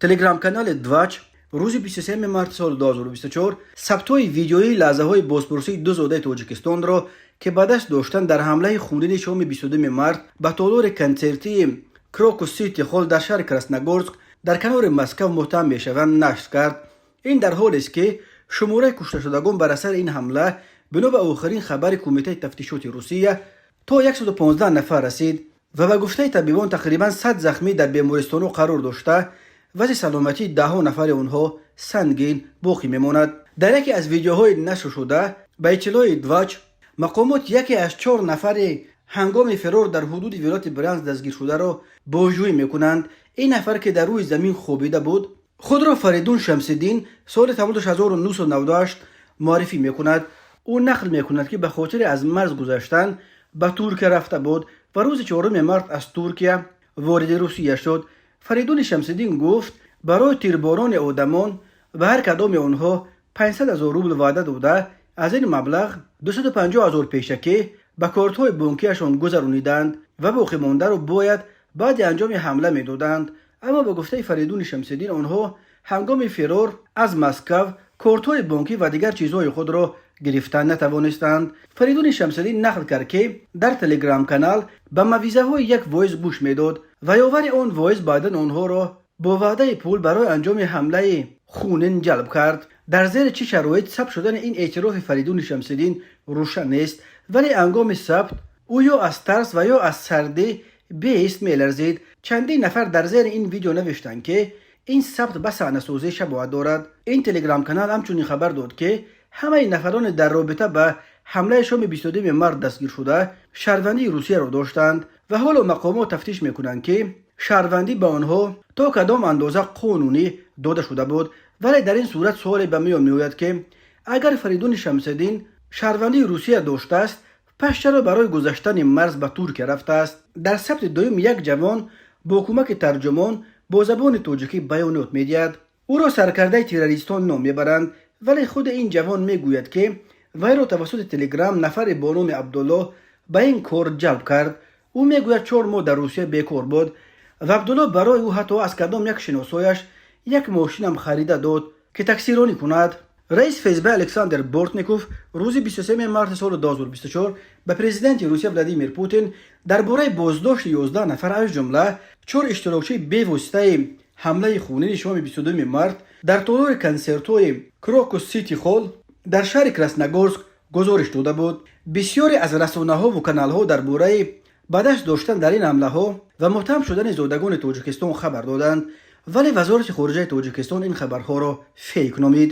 Телеграм-канали Двач рӯзи 23 марти соли 2024 сабтҳои видеоии лаҳзаҳои бозпурсии ду зодаи Тоҷикистонро, ки ба даст доштан дар ҳамлаи хунини шоми 22 март ба толори консертии Крокус Сити Холл дар шаҳри Красногорск дар канори Москав муттаҳам мешаванд, нашр кард. Ин дар ҳолест, ки шумораи кушташудагон бар асари ин ҳамла, бино ба охирин хабари Кумитаи тафтишоти Русия, то 115 нафар расид ва ба гуфтаи табибон, тақрибан 100 захмӣ дар бемористонҳо қарор дошта, вазъи саломатии даҳҳо нафари онҳо сангин боқӣ мемонад. Дар яке аз видеоҳои нашршуда, ба иттилои Двач, мақомот яке аз чор нафари ҳангоми фирор дар ҳудуди вилояти Брянск дастгиршударо бозҷӯӣ мекунанд. Ин нафар, ки дар рӯи замин хобида буд, худро Фаридун Шамсиддин, соли таваллудаш 1998, муаррифӣ мекунад. Ӯ нақл мекунад, ки ба хотири аз марз гузаштан ба Туркия рафта буд ва рӯзи 4 март аз Туркия вориди Русия шуд. Фаридуни Шамсиддин гуфт, барои тирборони одамон ба ҳар кадоми онҳо 500 ҳазор рубл ваъда дода, аз ин маблағ 250 ҳазор пешакӣ ба кортҳои бонкиашон гузарониданд ва боқимондаро бояд баъди анҷоми ҳамла медоданд. Аммо ба гуфтаи Фаридуни Шамсиддин, онҳо ҳангоми фирор аз Москав кортҳои бонкӣ ва дигар чизҳои худро гирифта натавонистанд. Фаридуни Шамсиддин нақл кард, ки дар телеграм-канал ба мавъизаҳои як воиз гӯш медод ва ёвари он воиз баъдан онҳоро бо ваъдаи пул барои анҷоми ҳамлаи хунин ҷалб кард. Дар зери чӣ шароит сабт шудани ин эътирофи Фаридуни Шамсиддин рӯшан нест, вале ҳангоми сабт ӯ ё аз тарс ва ё аз сардӣ беист меларзид. Чандин нафар дар зери ин видео навиштанд, ки ин сабт ба саҳнасозӣ шабоҳат дорад. Ин телеграм-канал ҳамчунин хабар дод, ки ҳамаи нафароне дар робита ба ҳамлаи шоми 22 март дастгиршуда шаҳрвандии Русияро доштанд ва ҳоло мақомот тафтиш мекунанд, ки шаҳрвандӣ ба онҳо то кадом андоза қонунӣ дода шуда буд. Вале дар ин сурат суоле ба миён меояд, ки агар Фаридуни Шамсиддин шаҳрвандии Русия доштааст, пас чаро барои гузаштани марз ба Туркия рафтааст? Дар сабти дуюм як ҷавон бо кӯмаки тарҷумон бо забони тоҷикӣ баёнот медиҳад. Ӯро саркардаи террористон ном мебаранд, вале худи ин ҷавон мегӯяд, ки вайро тавассути Телеграм нафаре бо номи Абдуллоҳ ба ин кор ҷалб кард. Ӯ мегӯяд, 4 моҳ дар Русия бекор буд ва Абдуллоҳ барои ӯ ҳатто аз кадом як шиносояш як мошинам харида дод, ки таксиронӣ кунад. Раис ФСБ Александр Бортников рӯзи 23 марти соли 2024 ба президенти Русия Владимир Путин дар бораи боздошти 11 нафар, аз ҷумла чор иштирокчии бевоситаи ҳамлаи хунини шоми 22 март дар толори консертҳои Крокус Сити Холл дар шаҳри Красногорск, гузориш дода буд. Бисёре аз расонаҳову каналҳо дар бораи ба даст доштан дар ин ҳамлаҳо ва муттаҳам шудани зодагони Тоҷикистон хабар доданд, вале Вазорати хориҷаи Тоҷикистон ин хабарҳоро фейк номид.